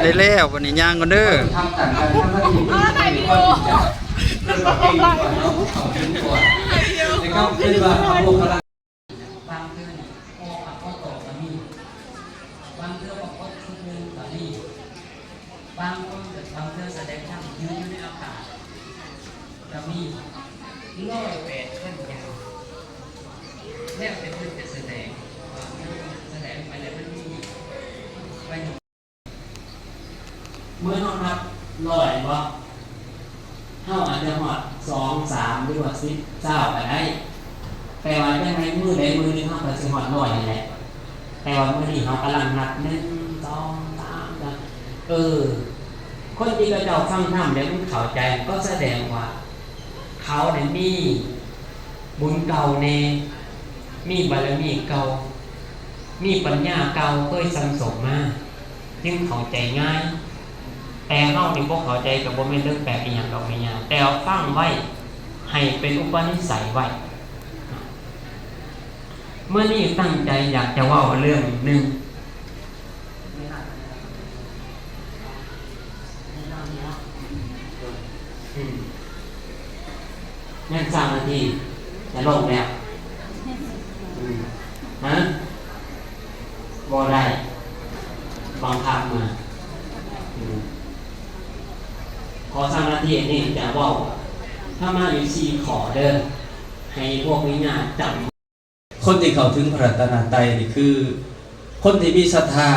ໄດ້ແລ້ວ ບັດນີ້ຍ່າງກ່ອນເດີ. ບາງເທື່ອນີ້ ໂອ້ ອາ ບໍ່ຕອບກໍມີ, ບາງເທື່ອກໍກົດຊຸດໜຶ່ງກໍມີ, ບາງຄົນກໍ ບາງເທື່ອສະແດງທຳຢືນຢູ່ໃນອາກາດກໍມີ. ຮ້ອຍແປດພັນຢ່າງ ແລ້ວແຕ່ເພິ່ນຈະສະແດງວ່າ ສະແດງໄປແລ້ວມັນມີປະໂຫຍດ. ເມື່ອເຮົານັບຮ້ອຍແມ່ນບໍ່? ເຮົາອາດຈະຮອດສອງ ສາມ ຫຼືວ່າສິບ ຊາວກໍໄດ້, ແຕ່ວ່າຈັ່ງໃດມື້ໃດມື້ໜຶ່ງເຮົາກໍຊິຮອດຮ້ອຍຫັ້ນແຫຼະ. ແຕ່ວ່າມື້ນີ້ເຮົາກຳລັງນັບ ໜຶ່ງ ສອງ ສາມ ເອີ ຄົນທີ່ເຂົາເຈົ້າຟັງທຳແລ້ວມັນເຂົ້າໃຈ ກໍສະແດງວ່າເຂົານີ້ມີບຸນເກົ່າແດ່, ມີບາລະມີເກົ່າ, ມີປັນຍາເກົ່າເຄີຍສັ່ງສົມມາ ຈຶ່ງເຂົ້າໃຈງ່າຍ. ແຕ່ເຮົານີ້ບໍ່ເຂົ້າໃຈກໍບໍ່ແມ່ນເລື່ອງແປກອີ່ຫຍັງດອກແມ່ຍ່າ, ແຕ່ເອົາຟັງໄວ້ໃຫ້ເປັນອຸປະນິໄສໄວ້. ມື້ນີ້ຕັ້ງໃຈຢາກຈະເວົ້າເລື່ອງໜຶ່ງ. ອືມ ຍັງສາມນາທີ ຈະລົງແລ້ວ. ອືມ ຮະ? ບໍ່ໄດ້ ບັງຄັບມາ. ອືມ ຂໍສາມນາທີນີ້ຈະເວົ້າທຳມະຢູ່ສີ່ຂໍ້ເດີ ໃຫ້ພວກແມ່ຍ່າຈຳ. ຄົນທີ່ເຂົ້າເຖິງພະລັດຕະນະໄຕນີ້ ຄືຄົນທີ່ມີສັດທາ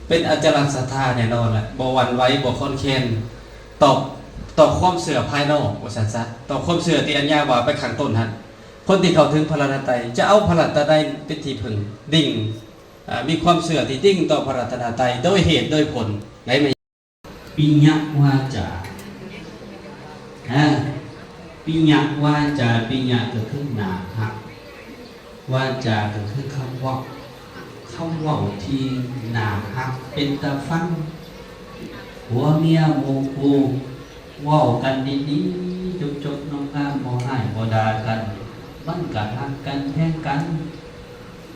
ເປັນອະຈະລັກສັດທາແນ່ນອນແຫຼະ, ບໍ່ຫວັ່ນໄຫວ ບໍ່ຄອນແຄນ ຕໍ່ ຕໍ່ຄວາມເຊື່ອພາຍນອກ ວ່າຊັ້ນຊະ, ຕໍ່ຄວາມເຊື່ອທີ່ອັນຍາວ່າໄປຂ້າງຕົ້ນຫັ້ນ. ຄົນທີ່ເຂົ້າເຖິງພະລັດຕະນະໄຕ ຈະເອົາພະລັດຕະນະໄຕເປັນທີ່ເພິ່ງ, ດິ້ງ ເອີ ມີຄວາມເຊື່ອທີ່ດິ້ງຕໍ່ພະລັດຕະນະໄຕ ໂດຍເຫດໂດຍຜົນ ໄດ້ໄໝ? ປິຍະວາຈາ ອາ ປິຍະວາຈາ, ປິຍະກໍຄືໜ້າຮັກ, ວາຈາກໍຄືຄຳເວົ້າ, ຄຳເວົ້າທີ່ໜ້າຮັກເປັນຕາຟັງ. ຜົວເມຍໝູ່ຄູ່ເວົ້າກັນດີໆ ຈົບໆ ງາມໆ ບໍ່ຮ້າຍບໍ່ດ່າກັນ, ມັນກໍຮັກກັນແພງກັນ.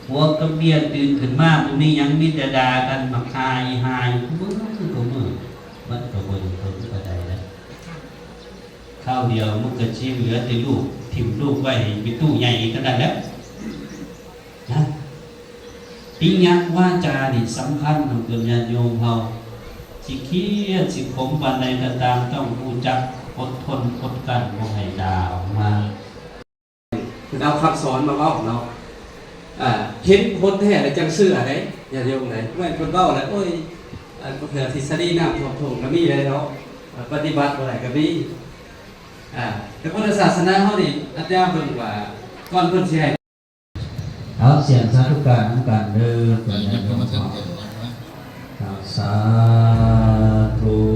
ຜົວກັບເມຍຕື່ນຂຶ້ນມາບໍ່ມີຫຍັງ ມີແຕ່ດ່າກັນ ບັກຫ່າອີ່ຫ່າຢູ່ ມື້ ມື້ ມັນກໍບໍ່ດີເທົ່າປານໃດນະ. ຄາວດຽວມັນກໍຊິເຫຼືອແຕ່ລູກ ຖິ້ມລູກໄວ້ໃຫ້ແມ່ຕູ້ໃຫຍ່ເທົ່ານັ້ນແຫຼະນະ. ປິຍະວາຈານີ້ສຳຄັນນຳຕົນຍາດໂຍມເຮົາ, ຊິຄຽດຊິຂົມປານໃດກໍຕາມ ຕ້ອງຮູ້ຈັກອົດທົນອົດກັ້ນ ບໍ່ໃຫ້ດ່າອອກມາ. ເພິ່ນເອົາຄຳສອນມາເວົ້າເນາະ. ເອີ ເຫັນຜົນແທ້ແລ້ວຈັ່ງເຊື່ອເດ້ ຍາດໂຍມເດ້. ແມ່ນເພິ່ນເວົ້າແລ້ວ ໂອ້ຍ ອັນເທື່ອທິດສະດີນ້ຳຖ້ວມທົ່ງກໍມີແລ້ວເນາະ, ປະຕິບັດບໍ່ໄດ້ກໍມີ. ອາ ແຕ່ພຸດທະສາສະໜາເຮົານີ້ ອາຈານເພິ່ນວ່າ ກ່ອນເພິ່ນຊິໃຫ້ ເອົາ ສຽງສາທຸການນຳກັນເດີ ເປັນຍາດໂຍມ. ເອົາ ສາທຸ.